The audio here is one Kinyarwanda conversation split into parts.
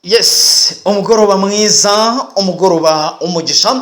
Yes, umugoroba mwiza, umugoroba umugisha.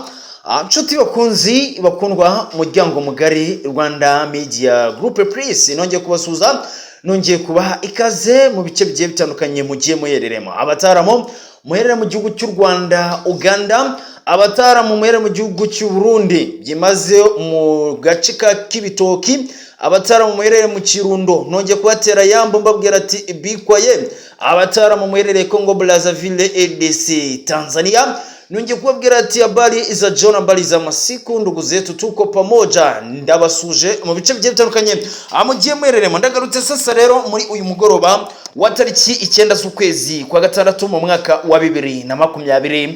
Nshuti bakunzi bakundwa, muryango mugari Rwanda Media Group Please, nongeye kubasuhuza, nongeye kubaha ikaze mu bice bigiye bitandukanye mugiye muhereremo. Abataramo muherere mu gihugu cy'u Rwanda, Uganda, abataramu muherere mu gihugu cy'u Burundi, byimaze mu gace ka Kibitoki, abataramu muherere mu Kirundo, nongeye kubatera yambo mbabwira ati bikwaye. Abataramu muherereye Congo Brazzaville, RDC, Tanzania, nongeye kubabwira ati habari za jioni, habari za masiku, ndugu zetu, tuko pamoja. Ndabasuje mu bice bigiye bitandukanye mugiye muhereremo. Ndagarutse sasa rero muri uyu mugoroba wa tariki 9 z'ukwezi kwa gatandatu mu mwaka wa 2025,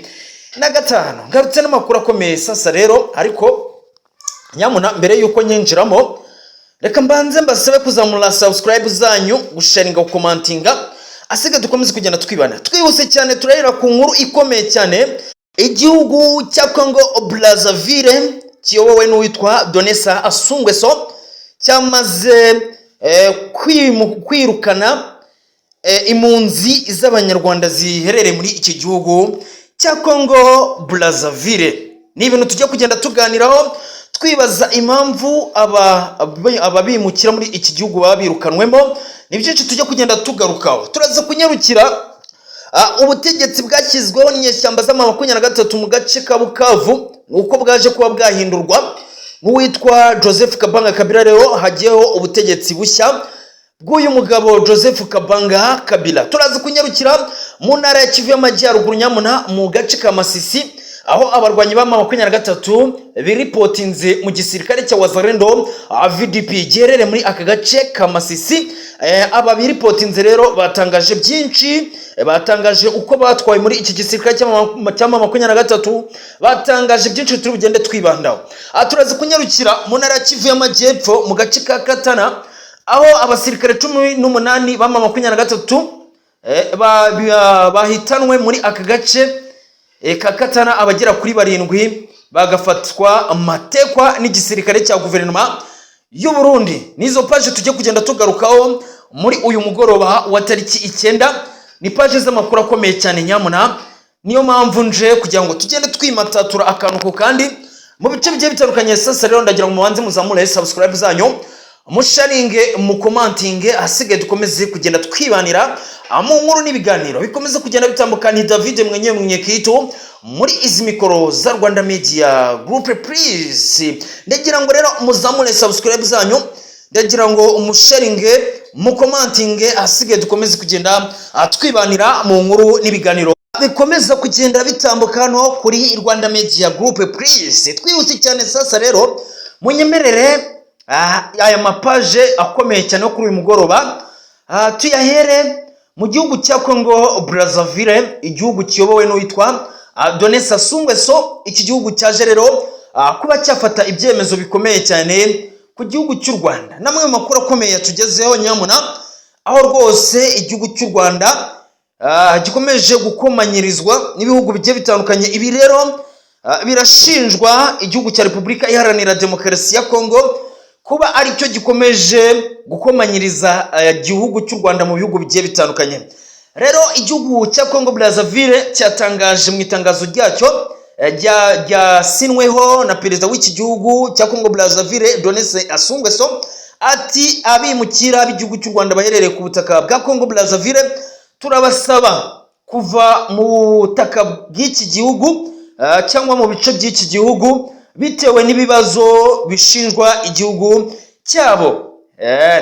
ngarutse n'amakuru akomeye sasa rero. Ariko nyamuna mbere y'uko nyinjiramo, reka mbanze mbasabe kuzamura subscribe zanyu, gusharinga, gukomantinga, asiga dukomeze kugenda twibana. Twihuse cyane, turahera ku nkuru ikomeye cyane. Igihugu cya Congo Brazzaville kiyobowe n'uwitwa Denis Sassou Nguesso cyamaze kwirukana impunzi z'Abanyarwanda ziherereye muri iki gihugu cya Congo Brazzaville. Ni ibintu tujya kugenda tuganiraho, twibaza impamvu aba ababimukira muri iki gihugu baba birukanwemo. Ni byinshi tujya kugenda tugarukaho. Turaza kunyarukira ubutegetsi bwashyizweho n'inyeshyamba z'ama 23 mu gace ka Bukavu, uko bwaje kuba bwahindurwa n'uwitwa Joseph Kabanga Kabila. Rero hagiyeho ubutegetsi bushya bw'uyu mugabo Joseph Kabanga Kabila. Turaza kunyarukira mu ntara ya Kivu y'Amajyaruguru, nyamuna mu gace ka Masisi, aho abarwanyi ba 23 biripotinze mu gisirikare cya Wazalendo VDP giherereye muri aka gace ka Masisi. Aba biripotinze rero batangaje byinshi, batangaje uko batwaye muri iki gisirikare cya 23, batangaje byinshi turi bugende twibandaho. Turaza kunyarukira mu ntara ya Kivu y'Amajyepfo mu gace ka Katana, aho abasirikare 18 ba 23 bahitanwe muri aka gace ka Katana, abagera kuri barindwi bagafatwa amatekwa n'igisirikare cya guverinoma y'u Burundi. Nizo paje tujye kugenda tugarukaho muri uyu mugoroba wa tariki 9. Ni paje z'amakuru akomeye cyane nyamuna, niyo mpamvu nje kugira ngo tugende twimatatura akantu ku kandi mu bice bigiye bitandukanye. Sasa rero ndagira ngo mubanze muzamure subscribe zanyu, musharinge, mukomantinge, ahasigaye dukomeze kugenda twibanira mu nkuru n'ibiganiro bikomeze kugenda bitambuka. Ni David mwenyewe Mwenyekito muri izi mikoro za Rwanda Media Group Please. Ndagira ngo rero muzamure subscribe zanyu, ndagira ngo musharinge, mukomantinge, ahasigaye dukomeze kugenda twibanira mu nkuru n'ibiganiro bikomeza kugenda bitambuka hano kuri Rwanda Media Group Please. Twihuse cyane sasa rero, munyemerere aya mapaje akomeye cyane yo kuri uyu mugoroba tuyahere mu gihugu cya Congo Brazzaville, igihugu kiyobowe n'uwitwa Denis Sassou Nguesso. Iki gihugu cyaje rero kuba cyafata ibyemezo bikomeye cyane ku gihugu cy'u Rwanda. Namwe mu makuru akomeye yatugezeho nyamuna, aho rwose igihugu cy'u Rwanda gikomeje gukomanyirizwa n'ibihugu bigiye bitandukanye. Ibi rero birashinjwa igihugu cya Repubulika Iharanira Demokarasi ya Kongo kuba aricyo gikomeje gukomanyiriza igihugu cy'u Rwanda mu bihugu bigiye bitandukanye. Rero igihugu cya Congo Brazzaville cyatangaje mu itangazo ryacyo ryasinweho na perezida w'iki gihugu cya Congo Brazzaville, Denis Sassou Nguesso, ati abimukira b'igihugu cy'u Rwanda baherereye ku butaka bwa Congo Brazzaville, turabasaba kuva mu butaka bw'iki gihugu cyangwa mu bice by'iki gihugu bitewe n'ibibazo bishinjwa igihugu cyabo.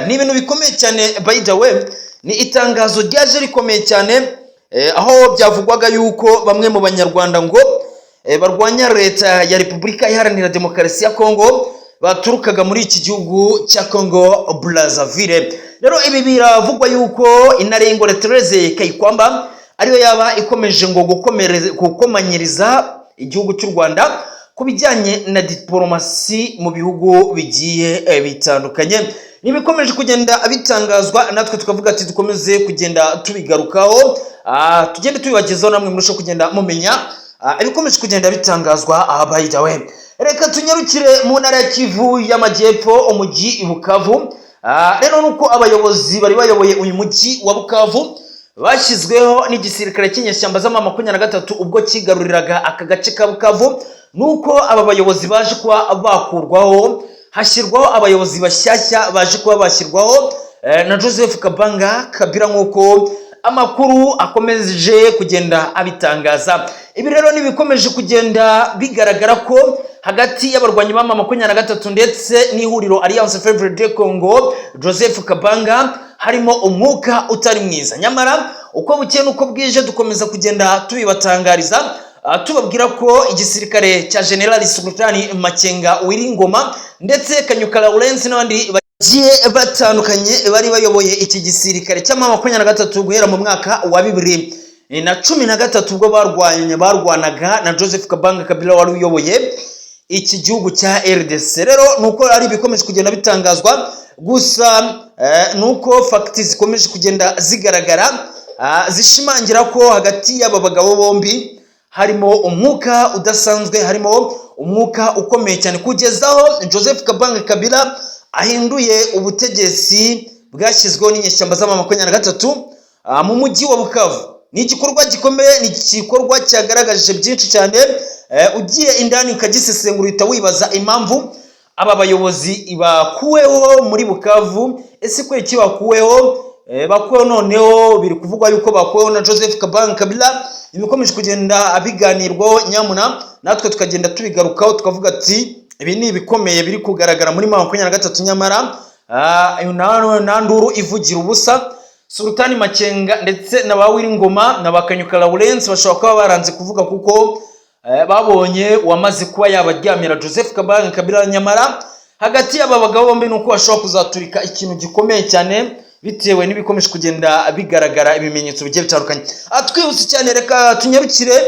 Ni ibintu bikomeye cyane. By the way, ni itangazo ryaje rikomeye cyane, aho byavugwaga yuko bamwe mu Banyarwanda ngo barwanya leta ya Repubulika Iharanira Demokarasi ya Kongo baturukaga muri iki gihugu cya Congo Brazzaville. Rero ibi biravugwa yuko intare y'ingore Therese Kayikwamba ariyo yaba ikomeje ngo gukomanyiriza igihugu cy'u Rwanda ku bijyanye na diporomasi mu bihugu bigiye bitandukanye. Ntibikomeje kugenda bitangazwa, natwe tukavuga ati dukomeze kugenda tubigarukaho, tugende tubibagezaho, namwe murushaho kugenda mumenya ibikomeje kugenda bitangazwa. Aha, by the way, reka tunyarukire mu ntara ya Kivu y'Amajyepfo, umujyi i Bukavu. Rero nuko abayobozi bari bayoboye uyu mujyi wa Bukavu bashyizweho n'igisirikare cy'inyeshyamba z'ama 23 ubwo kigaruriraga aka gace ka Bukavu, nuko aba bayobozi baje kuba bakurwaho, hashyirwaho abayobozi bashyashya baje kuba bashyirwaho na Joseph Kabanga Kabila, nk'uko amakuru akomeje kugenda abitangaza. Ibi rero ntibikomeje kugenda bigaragara ko hagati y'abarwanyi ba 23 ndetse n'ihuriro Alliance Fleuve du Congo Joseph Kabanga harimo umwuka utari mwiza. Nyamara uko bukeye n'uko bwije dukomeza kugenda tubibatangariza, tubabwira ko igisirikare cya General Sultani Makenga Wiringoma ndetse Kanyuka Lawrence n'abandi bagiye batandukanye bari bayoboye iki gisirikare cya 23 guhera mu mwaka wa 2013, ubwo barwanye barwanaga na Joseph Kabanga Kabila wari uyoboye iki gihugu cya RDC. Rero nuko ari ibikomeje kugenda bitangazwa gusa, nuko facts zikomeje kugenda zigaragara, zishimangira ko hagati y'aba bagabo bombi harimo umwuka udasanzwe, harimo umwuka ukomeye cyane, kugeza aho Joseph Kabanga Kabila ahinduye ubutegetsi bwashyizweho n'inyeshyamba z'ama 23 mu mujyi wa Bukavu. Ni igikorwa gikomeye, ni igikorwa cyagaragaje byinshi cyane. Ugiye indani ukagisesengura, uhita wibaza impamvu aba bayobozi bakuweho muri Bukavu. Ese kubera iki bakuweho? Bakuweho noneho biri kuvugwa yuko bakuweho na Joseph Kabanga Kabila. Ibikomeje kugenda biganirwaho, nyamuna natwe tukagenda tubigarukaho, tukavuga ati ibi ni ibikomeye biri kugaragara muri 23. Nyamara nta nduru ivugira ubusa. Sultani Makenga ndetse na ba Wiringoma na ba Kanyuka Lawrence bashobora kuba baranze kuvuga kuko babonye uwamaze kuba yabaryamira, Joseph Kabanga Kabila. Nyamara hagati y'aba bagabo bombi ni uko bashobora kuzaturika ikintu gikomeye cyane, bitewe n'ibikomeje kugenda bigaragara, ibimenyetso bigiye bitandukanye. Twihuse cyane, reka tunyarukire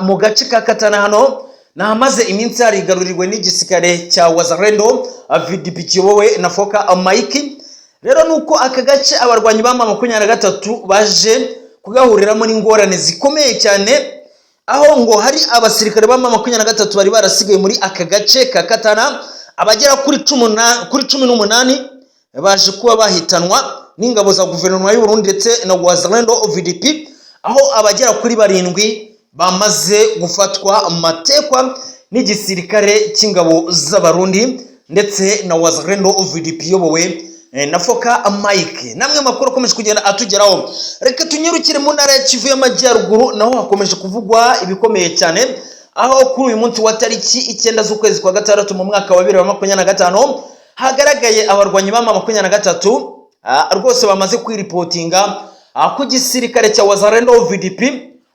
mu gace ka Katana. Hano nahamaze iminsi harigarurirwe n'igisirikare cya Wazalendo VDP kiyobowe na Foka Mike. Rero nuko aka gace abarwanyi ba 23 baje kugahuriramo n'ingorane zikomeye cyane, aho ngo hari abasirikare ba 23 bari barasigaye muri aka gace ka Katana, abagera kuri 18 baje kuba bahitanwa n'ingabo za guverinoma y'u Burundi ndetse na Wazalendo VDP, aho abagera kuri 7 bamaze gufatwa matekwa n'igisirikare cy'ingabo z'Abarundi ndetse na Wazalendo VDP iyobowe na Foka Mike. Namwe makuru akomeje kugenda atugeraho. Reka tunyarukire mu ntara ya Kivu y'Amajyaruguru, naho hakomeje kuvugwa ibikomeye cyane, aho kuri uyu munsi wa tariki 9 z'ukwezi kwa gatandatu mu mwaka wa 2025 hagaragaye abarwanyi ba 23 rwose bamaze kwiripotinga ku gisirikare cya Wazalendo VDP.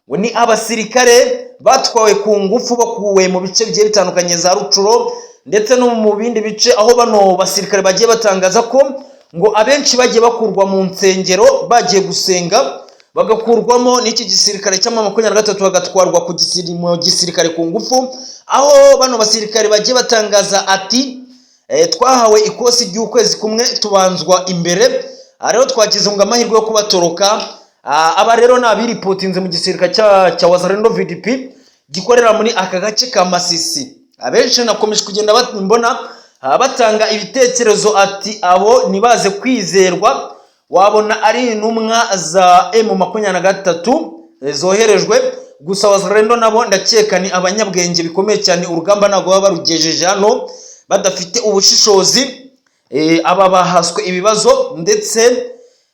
Ngo ni abasirikare batwawe ku ngufu, bakuwe mu bice bigiye bitandukanye za Rucuro ndetse no mu bindi bice, aho bano basirikare bagiye batangaza ko ngo abenshi bagiye bakurwa mu nsengero bagiye gusenga, bagakurwamo n'iki gisirikare cy'ama 23, bagatwarwa mu gisirikare ku ngufu, aho bano basirikare bagiye batangaza ati twahawe ikosi ry'ukwezi kumwe, tubanzwa imbere. Rero twagize ngo amahirwe yo kubatoroka. Aba rero ni abiripotinze mu gisirikare cya Wazalendo VDP gikorera muri aka gace ka Masisi. Abenshi nakomeje kugenda mbona batanga ibitekerezo ati abo ntibaze kwizerwa, wabona ari intumwa za M23 zoherejwe gusa. Wazalendo nabo ndakeka ni abanyabwenge bikomeye cyane, urugamba ntabwo baba barugejeje hano badafite ubushishozi. Aba bahaswe ibibazo ndetse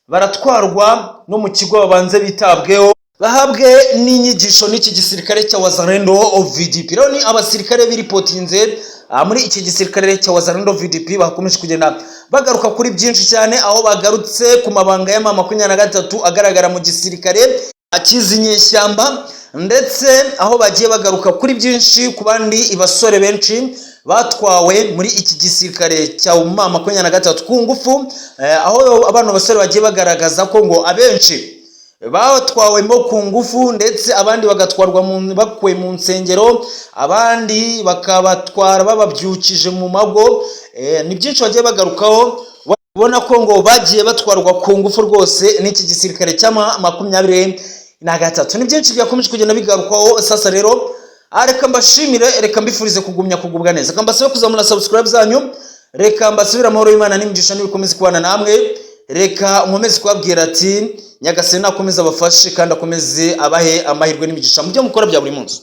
baratwarwa no mu kigo, babanze bitabweho, bahabwe n'inyigisho n'iki gisirikare cya Wazalendo VDP. Rero ni abasirikare biripotinze muri iki gisirikare cya Wazalendo VDP, bakomeje kugenda bagaruka kuri byinshi cyane, aho bagarutse ku mabanga ya 23 agaragara mu gisirikare akizi inyeshyamba, ndetse aho bagiye bagaruka kuri byinshi ku bandi basore benshi batwawe muri iki gisirikare cya 23 ku ngufu, aho bano basore bagiye bagaragaza ko ngo abenshi batwawemo ku ngufu, ndetse abandi bagatwarwa bakuwe mu nsengero, abandi bakabatwara bababyukije mu mago. Ni byinshi bagiye bagarukaho, ubona ko ngo bagiye batwarwa ku ngufu rwose n'iki gisirikare cy'ama 23. Ni byinshi byakomeje kugenda bigarukwaho. Sasa rero reka mbashimire, reka mbifurize kugumya kugubwa neza, reka mbasabe kuzamura subscribe zanyu, reka mbasubire amahoro y'Imana n'imigisha n'ibikomeze kubana namwe. Reka nkomeze kubabwira ati: Nyagasani nakomeze abafashe kandi akomeze abahe amahirwe n'imigisha mu byo mukora bya buri munsi.